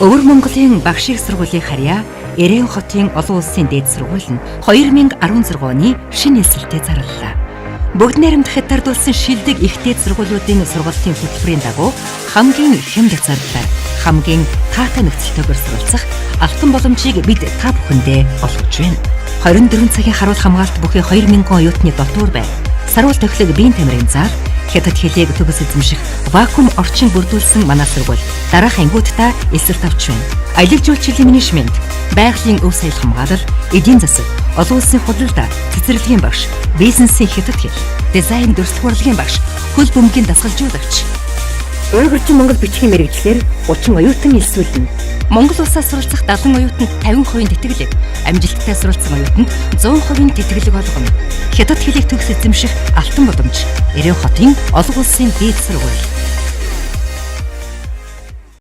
Өвөр Монголын багш их сургуулийн харьяа Эрен хотын олон улсын дээд сургууль нь 2016 оны шинэ элсэлтэд зарлалаа. Бүгд найрамдах Хятад улсын шилдэг их дээд сургуулиудын сургалтын хөтөлбөрийн дагуу хамгийн хямд зарлалаар, хамгийн таатай нөхцөлтэйгээр суралцах алтан боломжийг бид та бүхэндээ олгож байна. 24 цагийн харуул хамгаалалт бүхий 2000 оюутны дотуур бай. Саруул тохилог, биеийн тамирын зал, хятад хэлийг төгс эзэмших вакуум орчин бүрдүүлсэн манай сургууль дараах ангиудаа элсэлт авч байна. Аялал жуулчлалын менежмент, байгалийн өв соёл хамгаалал, эдийн засаг, олон улсын худалдаа, цэцэрлэгийн багш, бизнесийн хятад хэл, дизайн дүрслэх урлагийн багш, хөл бөмбөгийн дасгалжуулагч. Уйгурчин Монгол бичгийн мэргэжлээр 30 оюутан элсүүлнэ. Монгол улсаас суралцах 70 оюутанд 50% тэтгэлэг, амжилттай суралцсан оюутанд 100% тэтгэлэг олгоно. Хятад хэлийг төгс эзэмших алтан боломж. Эрен хотын олон улсын дээд сургууль.